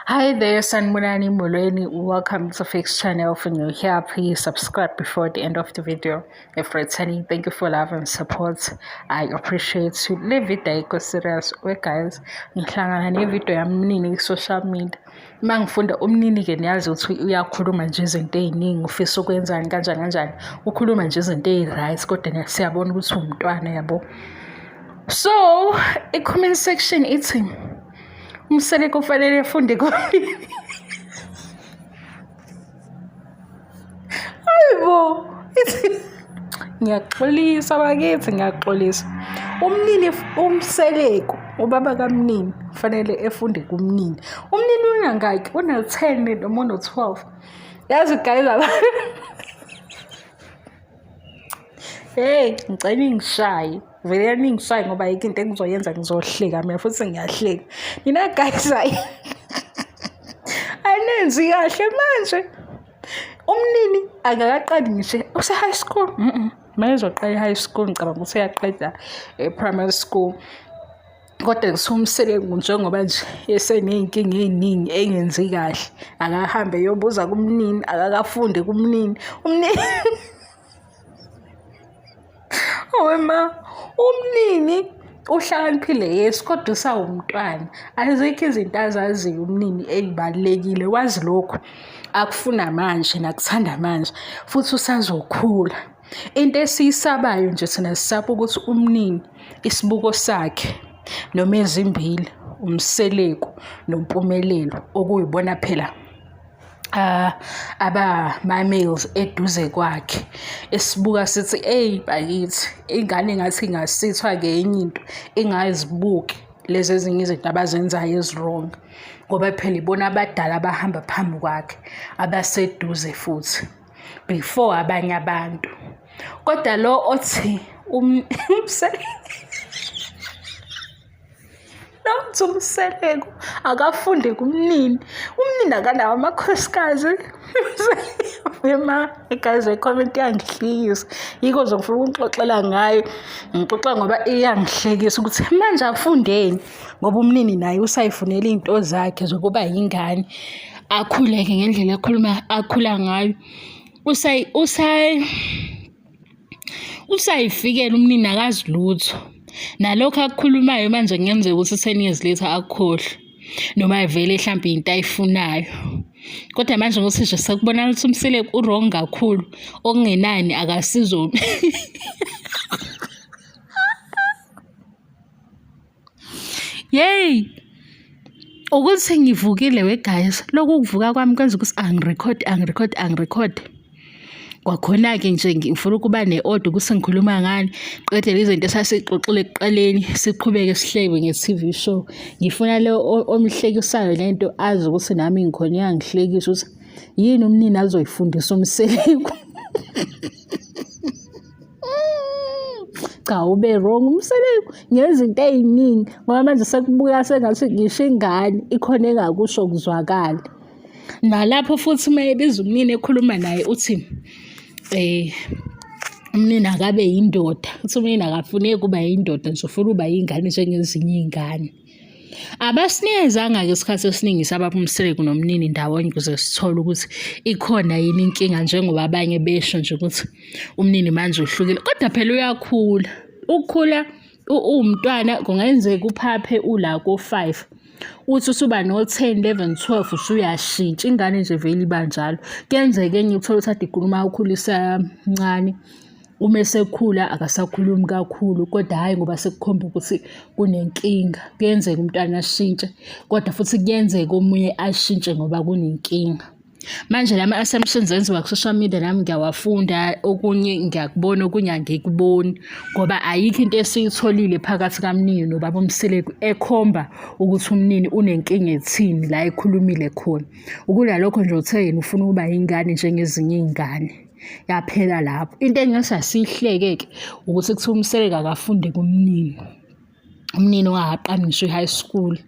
Hi there, Sanibonani Molweni. Welcome to Fix Channel. If you're new here, please subscribe before the end of the video. If returning, thank you for love and support. I appreciate you. Le video ayikho serious. We guys, ngihlangana ne-video yamnini ku-social media. Uma ngifunda umnini-ke niyazi ukuthi uyakhuluma nje izinto ey'ningi, ufisa ukwenzani kanjani kanjani. Ukhuluma nje izinto ey'right kodwa siyabona ukuthi uwumntwana yabo. So, i-comment section ithi uMseleku kufanele afunde komnini. Hayibo, ithi ngiyaxolisa bakithi ngiyaxolisa. Umnini uMseleku ubaba kaMnini kufanele efunde kuMnini. Umnini unangaki? Una-10 noma uno-12. Yazi guys Hey, ngicela ningishaye. Vele ningishaye ngoba ayikho into engizoyenza ngizohleka mina futhi ngiyahleka. Nina guys ayi. Anenzi kahle manje. Umnini akakaqali ngisho use-high school. Mhm. Mayezoqala i-high school ngicabanga ukuthi uyaqeda e-primary school. Kodwa kuthiwa uMseleku njengoba nje eseney'nkinga ey'ningi engenzi kahle, akahambe eyobuza kumnini, akakafundi kumnini. Umnini Hawe ma, umnini uhlakaniphile yes, kodwa usawumntwana. Azikho izinto azaziyo umnini ey'balulekile, wazi lokhu akufuna manje nakuthanda manje, futhi usazokhula. Into esiyisabayo nje thina sisaba ukuthi umnini isibuko sakhe noma ezimbili uMseleku noMpumelelo okuyibona phela aba-males eduze kwakhe esibuka sithi eyi bakithi ingane ngathi ingasithwa-ke enye into ingazibuki lezi ezinye izinto abazenzayo ezi-wrong ngoba phela ibona abadala abahamba phambi kwakhe abaseduze futhi. Before abanye abantu. Kodwa lo othi lo othi uMseleku akafunde kumnini, umnini akanawo amakhosikazi. Wema guys, le comment iyangihlekisa. Yikho nje ngifuna ukunixoxela ngayo. Ngixoxa ngoba iyangihlekisa ukuthi manje afundeni ngoba umnini naye usayifunela iy'nto zakhe zokuba yingane. Akhuleke ngendlela akhuluma akhula ngayo. Usayifikela umnini akazi lutho. Nalokhu akukhulumayo manje kungenzeka ukuthi 10 years later akukhohlwe noma vele hlampe into ayifunayo. Kodwa manje ngokuthi nje sekubonakala ukuthi uMseleku u-wrong kakhulu okungenani akasizo Yeyi! Ukuthi ngivukile we guys, lokhu kuvuka kwami kwenza ukuthi angirekhodi, angirekhodi, angirekhodi. Kwakhona-ke nje ngifuna ukuba ne-order ukuthi ngikhuluma ngani, qede le zinto esasiy'xoxile ekuqaleni, siqhubeke sihlebe nge-T_V show. Ngifuna lo omhlekisayo le nto azi ukuthi nami ngikhona iyangihlekisa ukuthi yini umnini azoyifundisa uMseleku. Cha ube wrong uMseleku ngezinto ey'ningi ngoba manje sekubuka sengathi ngisho ingane ikhona engakusho kuzwakale. Nalapho futhi uma ebiza umnini ekhuluma naye uthi umnini akabe yindoda, uthi umnini akafuneki ukuba yindoda nje ufuna ukuba yingane njengezinye iy'ngane. Abasinikezanga-ke isikhathi esiningi sababa uMseleku nomnini ndawonye ukuze sithole ukuthi ikhona yini inkinga njengoba abanye besho nje ukuthi umnini manje uhlukile kodwa phela uyakhula. Ukukhula uwumntwana kungenzeka uphaphe ula ko-five uthi usuba no-10, 11, 12 usuyashintsha ingane nje vele iba njalo. Kuyenzeka enye uthole ukuthi ade ikhuluma ukhulisa mncane uma esekhula akasakhulumi kakhulu kodwa hhayi ngoba sekukhomba ukuthi kunenkinga. Kuyenzeka umntwana ashintshe kodwa futhi kuyenzeka omunye ashintshe ngoba kunenkinga. Manje lama assumptions enziwa ku-social media nami ngiyawafunda okunye ngiyakubona okunye angikuboni ngoba ayikho into esiyitholile phakathi kaMnini nobaba uMseleku ekhomba ukuthi uMnini unenkinga ethini la ekhulumile khona. Ukunalokho nje uthe yena ufuna ukuba yingane njengezinye iy'ngane. Yaphela lapho. Into engase asiyihleke-ke ukuthi kuthiwa uMseleku akafunde kuMnini. UMnini ongakaqali ngisho i-high school.